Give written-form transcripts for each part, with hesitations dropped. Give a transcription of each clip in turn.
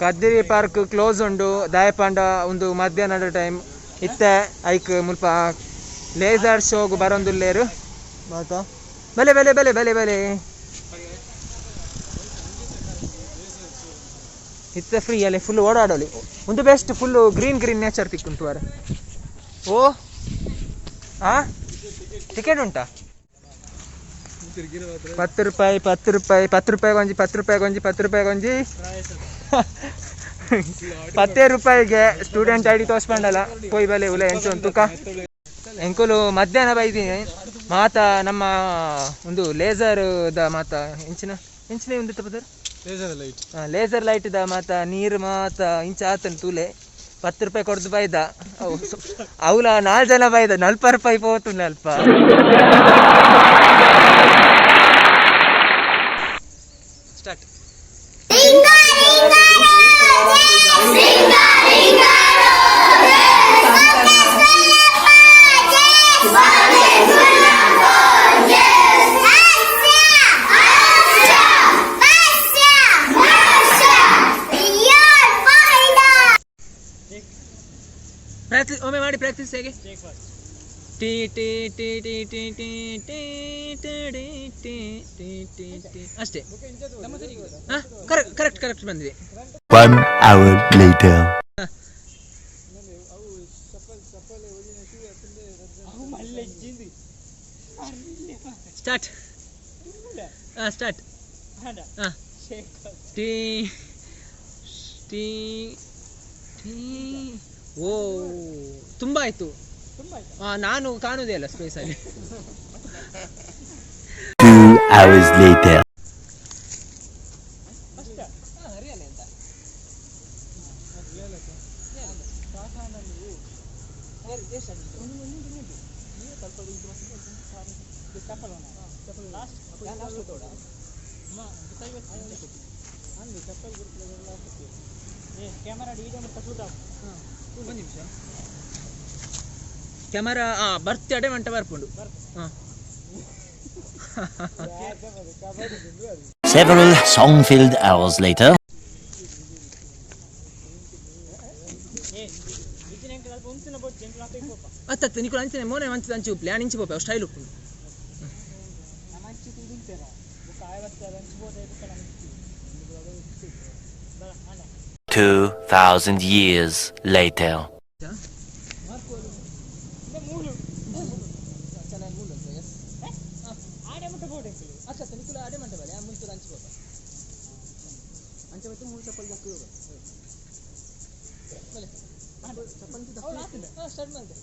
Kadri park close ಉಂಡು. ದಾಯಪಂಡ ಉಂದು ಮಧ್ಯಾಹ್ನದ ಟೈಮ್ ಇತ್ತೆ. ಐಕ್ ಮುಲ್ಪ ಲೇಸರ್ ಶೋಗ್ ಬರೊಂದುಲ್ಲೇರು ಮಾತ. ಬಲೆ ಬಲೆ ಬಲೆ ಬಲೆ ಬಲೆ. ಇತ್ತೆ ಫ್ರೀ ಅಲ್ಲೇ ಫುಲ್ ಓಡಾಡೋಲಿ. ಒಂದು best full green green nature ತಿಕ್ಕುಂಟು ವರ. ಓ ಆ ಟಿಕೆಟ್ ಉಂಟಾ? 10 ರೂಪಾಯಿ, 10 ರೂಪಾಯಿ, 10 ರೂಪಾಯಿ ಒಂಜಿ, 10 ರೂಪಾಯಿ ಒಂಜಿ, 10 ರೂಪಾಯಿ ಒಂಜಿ. 10 ರೂಪಾಯಿಗೆ ಸ್ಟೂಡೆಂಟ್ ಐಡಿ ತೋರ್ಸ್ಪಂಡಲ್ಲ ಪೋಯ್ ಬಲೆ ಉಲೆ. ಎಂಚ ತುಕ ಎಂಕುಲು ಮಧ್ಯಾಹ್ನ ಬೈದಿನಿ. ಮಾತ ನಮ್ಮ ಒಂದು ಲೇಸರ್ the ಮಾತ ಎಂಚಿನ ಎಂಚಿನ ಒಂದು ತಪ್ಪದರ್. Laser light. Laser light the ಮಾತ ನೀರು ಮಾತ ಇಂಚ ಆತನ್ ತೂಲೆ. 10 ರೂಪಾಯಿ ಕೊಡ್ದು ಬೈದ. ಅವಲ ನಾಲ್ ಜನ ಬೈದ, 40 ರೂಪಾಯಿ ಪೋತುಂಡ ಅಲ್ಪ. ಸ್ಟಾರ್ಟ್. ಪ್ರಾಕ್ಟೀಸ್ ಒಮ್ಮೆ ಮಾಡಿ. ಪ್ರಾಕ್ಟೀಸ್ ಹೇಗೆ? Tea T T T T T T T T T T T ಅಷ್ಟೇ. ಹಾಂ, ಕರೆಕ್ಟ್ ಕರೆಕ್ಟ್ ಕರೆಕ್ಟ್ ಬಂದಿದೆ. One hour later. Start. ಹಾಂ, ಸ್ಟಾರ್ಟ್. ಹಾಂ, ಟೀ ಟೀ ಟೀ. ಓ, ತುಂಬ ಆಯಿತು. ಹಾಂ, ನಾನು ಕಾಣುವುದೇ ಅಲ್ಲ ಸ್ಪೇಸಲ್ಲಿ. 2 hours later. Real ಅಂತ. ಒಂದು ನಿಮಿಷ, ಕ್ಯಾಮರಾ ಹಾಂ ಬರ್ತಿ ಅಡೆ ಮಂಟ ಬರ್ಪುಂಡು. ಹಾಂ. Several song-filled hours later. ಅತ್ತತ್ತು ನಿಕುಲು ಅಂಚನೆ ಮೋನೆ ಮಂಚದ ಅಂಚೆ ಉಪ್ಲಿ ಆನ್ ಇಂಚಿ ಪೋಪೆ ಸ್ಟೈಲ್ ಉಪ್ಪುಂಡು. 2,000 years later. ಅಚ್ಚ, ನಿಕುಲು ಅಡೆ ಮಂಟ ಬಲೆ ಮುಂಚೂರು ಅಂಚಿ ಪೋಪ. ಅಂಚೆ ಮತ್ತೆ ಮೂರು ಚಪ್ಪಲ್ ದಕ್ಕು ಬಲೆ. ಚಪ್ಪಲ್ ಹಾಂ ಸ್ಟಾರ್ಟ್ ಮಾಡಿದೆ.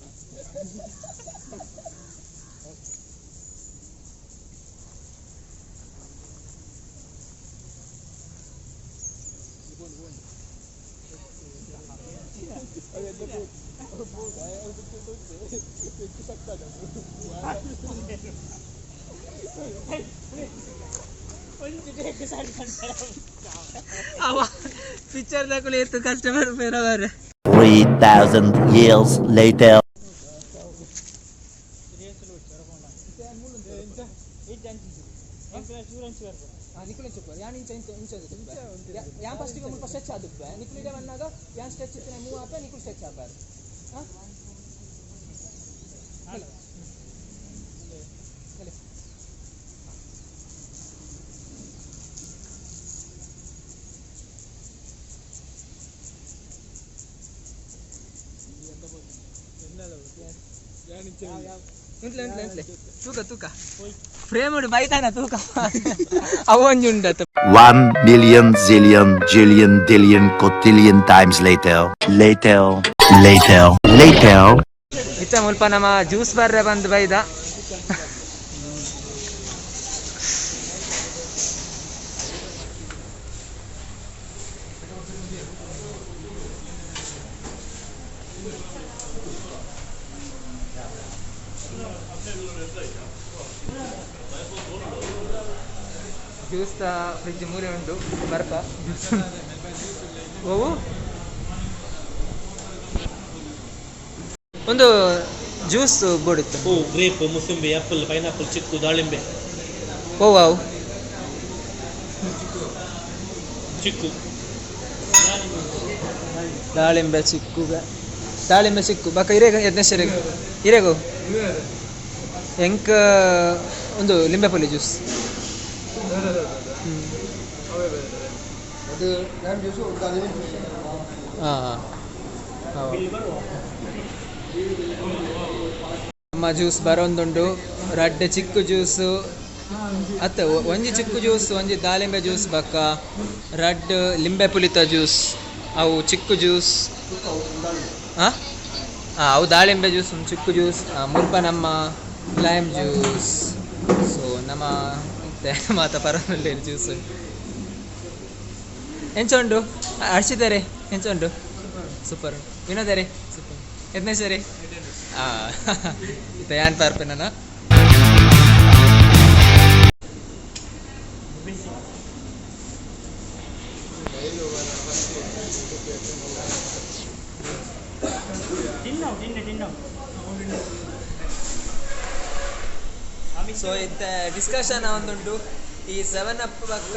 ಅವ ಪಿಕ್ಚರ್ ದಾಕುಲು ಏತು ಕಸ್ಟಮರ್ ಬೇರೆ. 3,000 years later. ನಿಕುಲು ಇಂಚ ಯಾನ್ ಇಂಚ ಇಂಚ ಇಂಚ ಯಾನ್ ಫಸ್ಟಿಗೆ ಮುಲ್ಪ ಸ್ಟ್ರೆಚ್ ಆದುಪ್ಪೆ. ನಿಕುಲು ಇಡೆ ಬಂದಾಗ ಯಾನ್ ಸ್ಟ್ರೆಚ್ ಇತ್ತಿನ ಮೂವ್ ಆಪೆ, ನಿಕುಲು ಸ್ಟ್ರೆಚ್ ಆಪಾರು. ಹಾಂ, ಬಲೆ ಬಲೆ. ಇಂಟ್ಲೆ ಇಂಟ್ಲೆ ಇಂಟ್ಲೆ. ತೂಕ ತೂಕ ಫ್ರೇಮ್ ಬೈತಾನ ತೂಕ ಅವು ಒಂಜಿ ಉಂಡತ್ತ. 1 million zillion jillion dillion cotillion times later. Later. Later. Later. ಇತ್ತ ಮುಲ್ಪ ನಮ್ಮ ಜ್ಯೂಸ್ ಬರ್ರೆ ಬಂದು ಬೈದ. ಜ್ಯೂಸ್ ಫ್ರಿಜ್ ಮೂಲೆ ಉಂಟು. ಬರ್ಪ ಜ್ಯೂಸ್ ಓವು ಒಂದು ಜ್ಯೂಸ್ ಬೋರ್ಡ್ ಇತ್ತು. ಹೂ ಗ್ರೇಪ್, ಮುಸುಂಬಿ, ಆಪಲ್, ಪೈನಾಪಲ್, ಚಿಕ್ಕು, ದಾಳಿಂಬೆ. ಓ ವಾವ್. ಚಿಕ್ಕು. ದಾಳಿಂಬೆ ಚಿಕ್ಕು, ದಾಳಿಂಬೆ ಚಿಕ್ಕು ಬಕ ಇರೇಗ ಯಜ್ಞೇಶ್ವರ ಇರೇಗು ಎಂಕ್ ಒಂದು ಲಿಂಬೆ ಪುಲಿ ಜ್ಯೂಸ್. ಹಾಂ, ನಮ್ಮ ಜ್ಯೂಸ್ ಬರೋಂದುಂಡು. ರಡ್ಡ್ ಚಿಕ್ಕು ಜ್ಯೂಸು ಅತ್ತ, ಒಂಜಿ ಚಿಕ್ಕು ಜ್ಯೂಸ್, ಒಂಜಿ ದಾಳಿಂಬೆ ಜ್ಯೂಸ್, ಬಕ್ಕ ರಡ್ಡ್ ಲಿಂಬೆ ಪುಲಿತ ಜ್ಯೂಸ್. ಅವು ಚಿಕ್ಕು ಜ್ಯೂಸ್. ಹಾಂ ಹಾಂ ಅವು ದಾಳಿಂಬೆ ಜ್ಯೂಸ್, ಒಂದು ಚಿಕ್ಕು ಜ್ಯೂಸ್, ಮುಲ್ಪ ನಮ್ಮ ಲೈಮ್ ಜ್ಯೂಸ್. ಸೊ ನಮ್ಮ ಮಾತ ಪರಮಲ್ಲಿ ಜ್ಯೂಸ್ ಎಂಚ ಉಂಡು ಹರ್ಷಿತಾರೆ? ಎಂಚ ಉಂಡು? ಸೂಪರ್. ವಿನೋದರೆ ಸೂಪರ್. ಯತ್ನೇಶ್ವರಿ ಹಾಂ ಇತ್ತ ಯಾನ್ ಪಾರ್ಪೆನ. ಸೊ ಇತ್ತ ಡಿಸ್ಕಷನ್ ಒಂದುಂಟು. ಈ ಸೆವೆನ್ ಅಪ್ ಬಕ್ಕ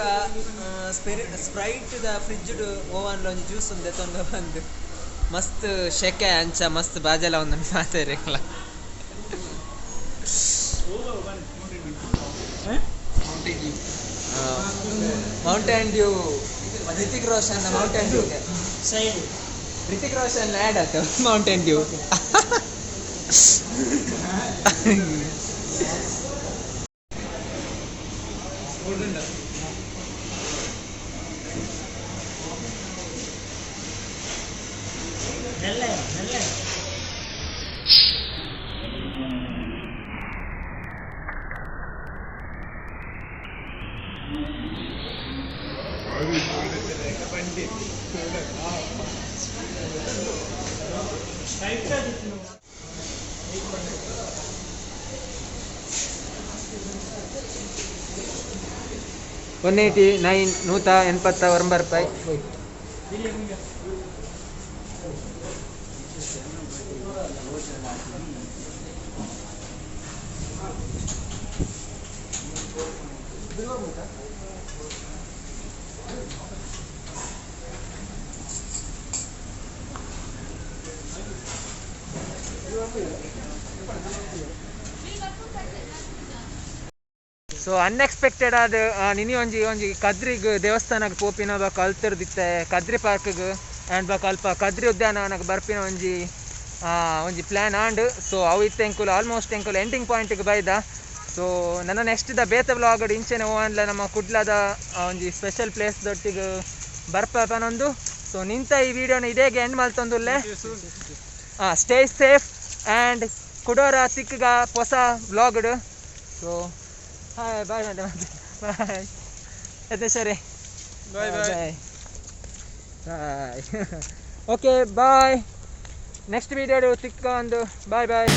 ಸ್ಪ್ರೈಟ್ ದ ಫ್ರಿಜ್ ಓವನ್ ಒಂಜಿ ಜ್ಯೂಸ್ ಉಂದೆ ತೊಂದ ಬಂದು ಮಸ್ತ್ ಶೆಕೆ ಅಂಚ ಮಸ್ತ್ ಬಾಜೆಲ ಒಂದು ಮಾತಾಡಿರಲ್ಲ. Mountain Dew, Hrithik Roshan Mountain Dew, Hrithik Roshan add ಆತ ಮೌಂಟೇನ್ ಡ್ಯೂ. 189, 189 ರೂಪಾಯಿ. ಸೊ ಅನ್ಎಕ್ಸ್ಪೆಕ್ಟೆಡ್ ಆದ ನಿನಿ ಒಂಜಿ ಒಂಜಿ ಕದ್ರಿಗ್ ದೇವಸ್ಥಾನಗ್ ಪೋಪಿನ ಬೊಕ ಅಲ್ತರ್ದಿತ್ತೆ ಕದ್ರಿ ಪಾರ್ಕ್ಗ್ ಆ್ಯಂಡ್ ಬೊಕ ಅಲ್ಪ ಕದ್ರಿ ಉದ್ಯಾನವನಗ್ ಬರ್ಪಿನ ಒಂಜಿ ಒಂಜಿ ಪ್ಲ್ಯಾನ್ ಆಂಡ್. ಸೊ ಅವು ಇತ್ತೆ ಎಂಕುಲು ಆಲ್ಮೋಸ್ಟ್ ಎಂಕುಲು ಎಂಡಿಂಗ್ ಪಾಯಿಂಟ್ಗೆ ಬೈದ. ಸೊ ನನ್ನ ನೆಕ್ಸ್ಟ್ ದ ಬೇತೆ ವ್ಲಾಗ್ ಇಂಚೆನೆ ಓವನ್ಲ ನಮ್ಮ ಕುಡ್ಲದ ಒಂಜಿ ಸ್ಪೆಷಲ್ ಪ್ಲೇಸ್ ದೊಟ್ಟಿಗೆ ಬರ್ಪ ಪನೊಂದು. ಸೊ ನಿಂತ ಈ ವಿಡಿಯೋನ ಇದೇಗೆ ಎಂಡ್ ಮಲ್ತೊಂದುಲ್ಲೆ. ಸ್ಟೇ ಸೇಫ್ ಆ್ಯಂಡ್ ಕುಡೋರ ತಿಕ್ಕಗ ಹೊಸ ವ್ಲಾಗ್ಡ್. So hi, bye madam, bye Yateshwari. Bye bye. Bye. Okay, bye. Next video ತಿಕ್ಕ ಒಂದು. Bye boy.